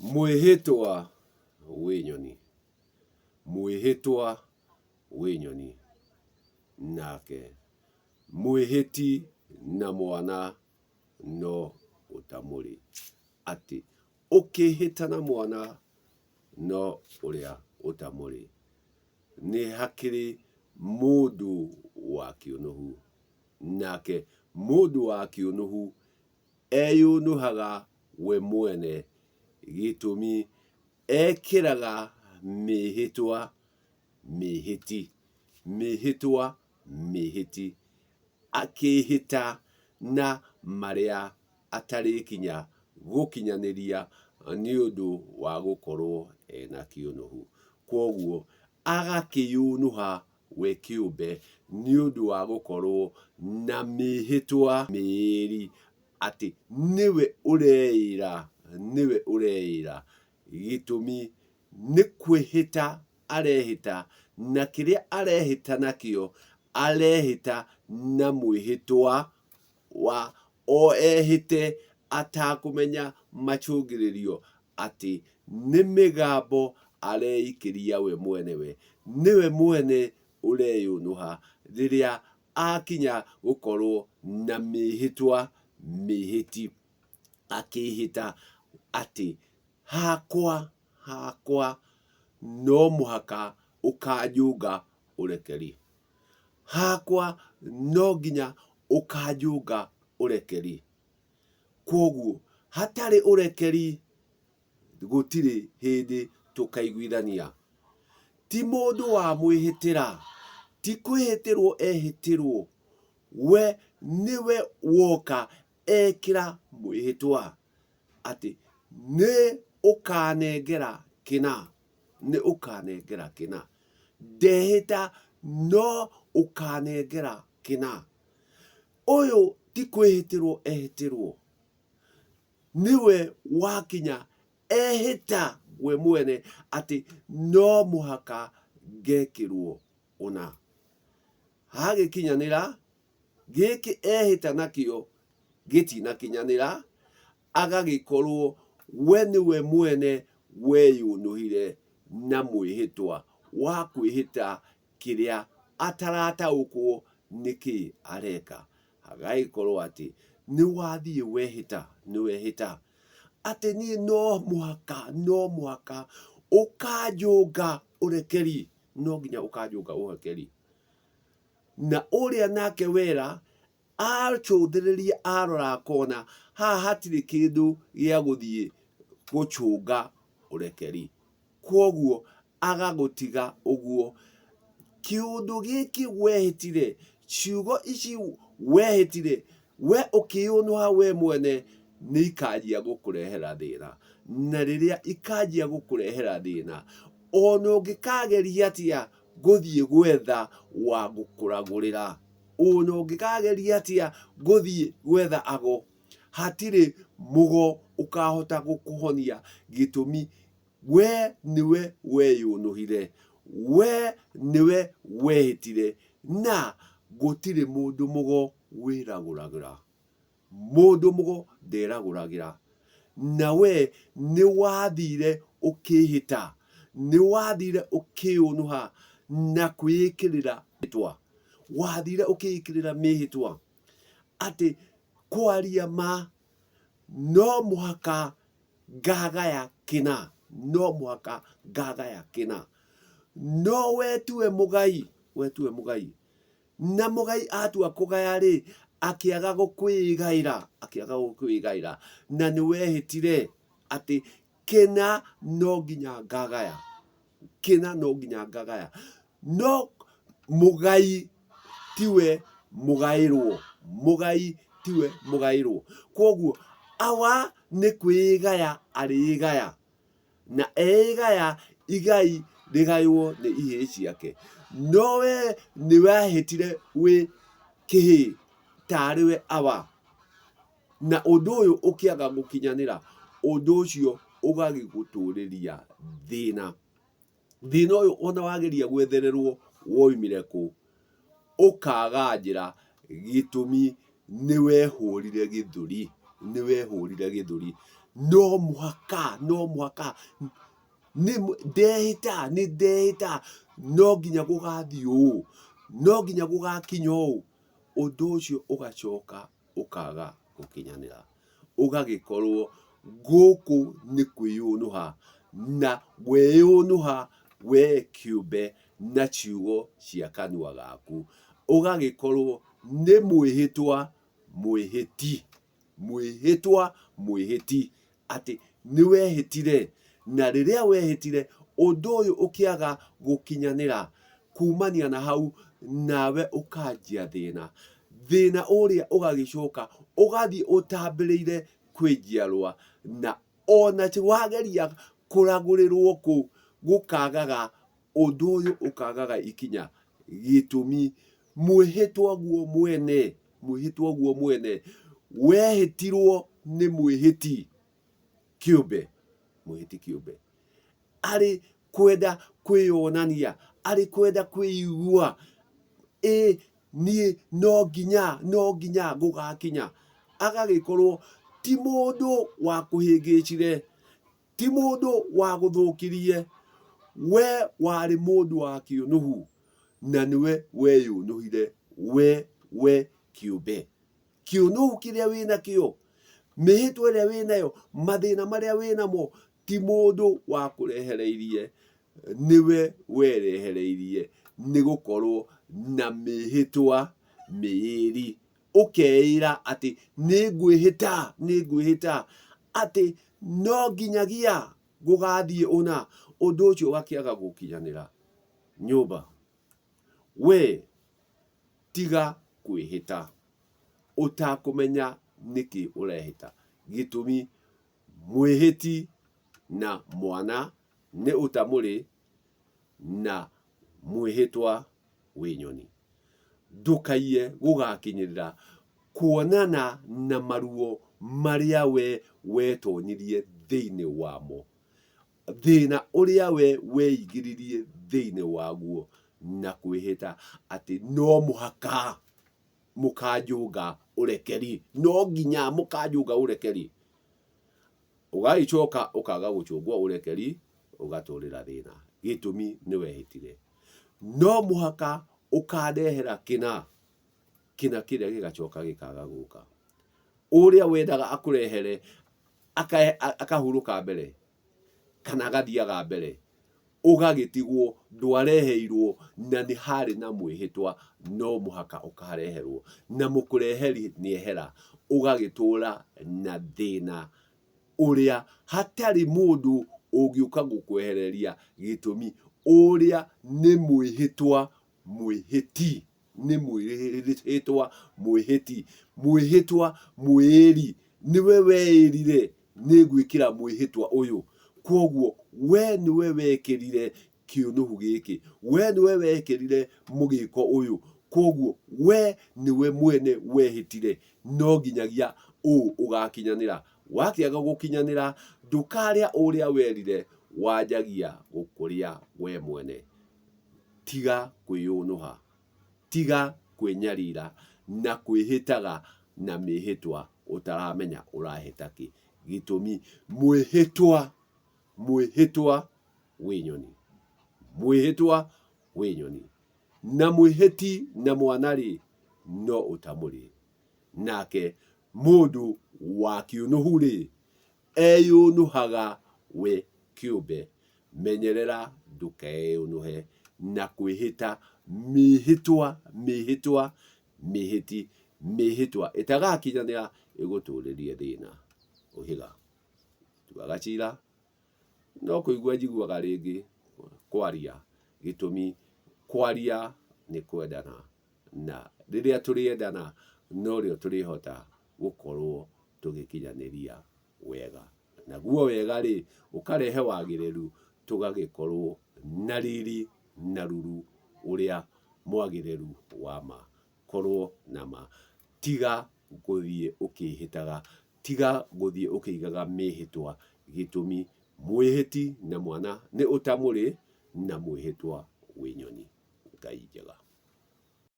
Mwĩhĩtwa wĩ nyoni, mwĩhĩtwa wĩ nyoni, nake mwĩhĩti na mwana no ũtamũrĩ. Atĩ ũkĩhĩta na mwana no ũrĩa ũtamũrĩ. Nĩ hakĩrĩ mũndũ wa kĩũnũhu, nake mũndũ wa kĩũnũhu eyũnũhaga we mwene, gĩtũmi ekĩraga mĩhĩtwa mĩhĩti, mĩhĩtwa mĩhĩti, akĩhĩta na marĩa atarĩkinya gũkinyanĩria nĩ ũndũ wa gũkorwo ena kĩũnũhu. Kwoguo agakĩyũnũha we kĩũmbe nĩ ũndũ wa gũkorwo na mĩhĩtwa mĩĩri atĩ nĩwe ũreĩra, nĩwe ũreĩra. Gĩtũmi nĩ kwĩhĩta arehĩta, na kĩrĩa arehĩta nakĩo, arehĩta na mwĩhĩtwa wa o ehĩte atakũmenya macũngĩrĩrio atĩ nĩ mĩgambo areikĩria we mwene we nĩwe mwene ũreyũnũha rĩrĩa akinya gũkorwo na mĩhĩtwa mĩhĩti akĩhĩta atĩ hakwa hakwa no mũhaka ũkanjũnga ũrekeri. Hakwa no nginya ũkanjũnga ũrekeri. Kwoguo hatarĩ ũrekeri gũtirĩ hĩndĩ tũkaiguithania. Ti mũndũ wa mwĩhĩtĩra, ti kwĩhĩtĩrwo ehĩtĩrwo, we nĩwe woka ekĩra mwĩhĩtwa atĩ nĩ ũkanengera kĩna, nĩ ũkanengera kĩna. Ndehĩta no ũkanengera kĩna. Ũyũ ti kwĩhĩtĩrwo ehĩtĩrwo, nĩwe wakinya ehĩta we mwene atĩ no mũhaka ngekĩrwo ũna. Hagĩkinyanĩra, gĩkĩ ehĩta nakĩo gĩtinakinyanĩra, agagĩkorwo we nĩwe mwene weyũnũhire na mwĩhĩtwa wa kwĩhĩta kĩrĩa atarataũkwo nĩkĩ areka. Hagagĩkorwo atĩ nĩ wathiĩ wehĩta, nĩ wehĩta atĩ niĩ no mũhaka, no mũhaka ũkanjũnga ũrekeri, no nginya ũkanjũnga ũrekeri. Na ũrĩa nake wera acũthĩrĩria arora akona haha hatirĩ kĩndũ gĩa gũthiĩ gũcũnga ũrekeri. Kwoguo agagũtiga ũguo. Kĩũndũ gĩkĩ wehĩtire, ciugo ici wehĩtire, we ũkĩyũnũha we mwene, nĩ ikanjia gũkũrehera thĩna. Na rĩrĩa ikanjia gũkũrehera thĩna, ona ũngĩkageria atĩa gũthiĩ gwetha wa gũkũragũrĩra, ona ũngĩkageria atĩa gũthiĩ gwetha ago, hatirĩ mũgo ũkahota gũkũhonia. Gĩtũmi we nĩwe weyũnũhire, we nĩwe wehĩtire, na gũtirĩ mũndũ mũgo wĩragũragĩra. Mũndũ mũgo nderagũragĩra. Na we nĩ wathire ũkĩhĩta, nĩ wathire ũkĩũnũha na kwĩĩkĩrĩra mĩhĩtwa. Wathire ũkĩĩkĩrĩra mĩhĩtwa atĩ kwaria ma no mũhaka ngagaya kĩna, no mũhaka ngagaya kĩna. No we tiwe mũgai, we tiwe mũgai. Na mũgai atua kũgaya-rĩ, akĩaga gũkwĩgaĩra, akĩaga gũkwĩgaĩra. Na nĩ wehĩtire atĩ kĩna no nginya ngagaya, kĩna no nginya ngagaya. No mũgai tiwe mũgaĩrwo, mũgai tiwe mũgaĩrwo. Kwoguo awa nĩ kwĩgaya arĩgaya. Na eĩgaya igai rĩgaywo nĩ ihĩĩ ciake. No we nĩ wehĩtire wĩ kĩhĩĩ tarĩ we awa. Na ũndũ ũyũ ũkĩaga gũkinyanĩra, ũndũ ũcio ũgagĩgũtũrĩria thĩna. Thĩna ũyũ ona wageria gwethererwo woimire kũ, ũkaga njĩra, gĩtũmi nĩ wehũrire gĩthũri, nĩ wehũrire gĩthũri. No mũhaka, no mũhaka nĩ ndehĩta, nĩ ndehĩta no nginya gũgathiĩ ũũ, no nginya gũgakinya ũũ, ũndũ ũcio ũgacoka ũkaga gũkinyanĩra. Ũgagĩkorwo gũkũ nĩ kwĩyũnũha, na weyũnũha we kĩũmbe na ciugo cia kanua gaku. Ũgagĩkorwo nĩ mwĩhĩtwa mwĩhĩti, mwĩhĩtwa mwĩhĩti, atĩ nĩ wehĩtire, na rĩrĩa wehĩtire ũndũ ũyũ ũkĩaga gũkinyanĩra, kumania na hau nawe ũkanjia thĩna. Thĩna ũrĩa ũgagĩcoka ũgathiĩ ũtambĩrĩire kwĩ njiarwa, na ona wageria kũragũrĩrwo kũ, gũkagaga ũndũ ũyũ ũkagaga ikinya. Gĩtũmi, mwĩhĩtwa guo mwene, mwĩhĩtwa guo mwene wehĩtirwo nĩ mwĩhĩti kĩũmbe, mwĩhĩti kĩũmbe arĩ kwenda kwĩyonania, arĩ kwenda kwĩigua, ĩ niĩ no nginya, no nginya gũgakinya, agagĩkorwo ti mũndũ wa kũhĩngĩcire, ti mũndũ wa gũthũkirie, we warĩ mũndũ wa kĩũnũhu, na nĩwe weyũnũhire we we kĩũmbe. Kĩũnũhu kĩrĩa wĩnakĩo, mĩhĩtwa ĩrĩa wĩnayo, mathĩna marĩa wĩnamo, ti mũndũ wakũrehereirie, nĩwe werehereirie nĩ gũkorwo na mĩhĩtwa mĩĩri. Ũkeĩra atĩ nĩ ngwĩhĩta, nĩ ngwĩhĩta atĩ no nginyagia gũgathiĩ ũna, ũndũ ũcio ũgakĩaga gũkinyanĩra. Nyũmba, we tiga kwĩhĩta ũtakũmenya nĩkĩ ũrehĩta. Gĩtũmi mwĩhĩti na mwana nĩ ũtamũrĩ na mwĩhĩtwa wĩ nyoni. Ndũkaiye gũgakinyĩrĩra kuonana na maruo marĩa we wetonyirie thĩinĩ wamo, thĩna ũrĩa we weingĩririe thĩinĩ waguo na kwĩhĩta atĩ no mũhaka mũkanjũnga ũrekeri, no nginya mũkanjũnga ũrekeri. Ũgagĩcoka ũkaga gũcũngwo ũrekeri, ũgatũrĩra thĩna. Gĩtũmi nĩ wehĩtire. No mũhaka ũkandehera kĩna, kĩna kĩrĩa gĩgacoka gĩkaga gũka. Ũrĩa wendaga akũrehere akahurũka mbere kana agathiaga mbere, ũgagĩtigwo ndwareheirwo na nĩ harĩ na mwĩhĩtwa no mũhaka ũkareherwo, na mũkũreheri nĩ ehera, ũgagĩtũra na thĩna ũrĩa hatarĩ mũndũ ũngĩũka gũkwehereria gĩtũmi ũrĩa nĩ mwĩhĩtwa mwĩhĩti, nĩ mwĩhĩtwa mwĩhĩti, mwĩhĩtwa mwĩĩri, nĩwe weĩrire nĩ ngwĩkĩra mwĩhĩtwa ũyũ, kwoguo we nĩwe wekĩrire kĩũnũhu gĩkĩ, we nĩwe wekĩrire mũgĩko ũyũ, kwoguo we nĩwe mwene wehĩtire, no nginyagia ũũ ũgakinyanĩra. Wakĩaga gũkinyanĩra, ndũkarĩa ũrĩa werire, wanjagia gũkũrĩa we mwene. Tiga kwĩyũnũha, tiga kwĩnyarira na kwĩhĩtaga na mĩhĩtwa ũtaramenya ũrahĩta kĩ. Gĩtũmi, mwĩhĩtwa, mwĩhĩtwa wĩ nyoni, mwĩhĩtwa wĩ nyoni. Na mwĩhĩti na mwana-rĩ, no ũtamũrĩ. Nake mũndũ wa kĩũnũhu-rĩ, eyũnũhaga we kĩũmbe. Menyerera ndũkeyũnũhe na kwĩhĩta mĩhĩtwa, mĩhĩtwa, mĩhĩti, mĩhĩtwa ĩtagakinyanĩra ĩgũtũrĩrie thĩna. Ũhĩga. Tuaga cira, no kũigua njiguaga rĩngĩ kwaria, gĩtũmi kwaria nĩ kwendana, na rĩrĩa tũrĩendana norĩo tũrĩhota gũkorwo tũgĩkinyanĩria wega. Naguo wega-rĩ, ũkarehe wagĩrĩru, tũgagĩkorwo na riri na ruru ũrĩa mwagĩrĩru wa ma. Korwo na ma. Tiga gũthiĩ ũkĩhĩtaga, tiga gũthiĩ ũkĩigaga mĩhĩtwa, gĩtũmi mwĩhĩti na mwana nĩ ũtamũrĩ na mwĩhĩtwa wĩ nyoni. Ngai njega.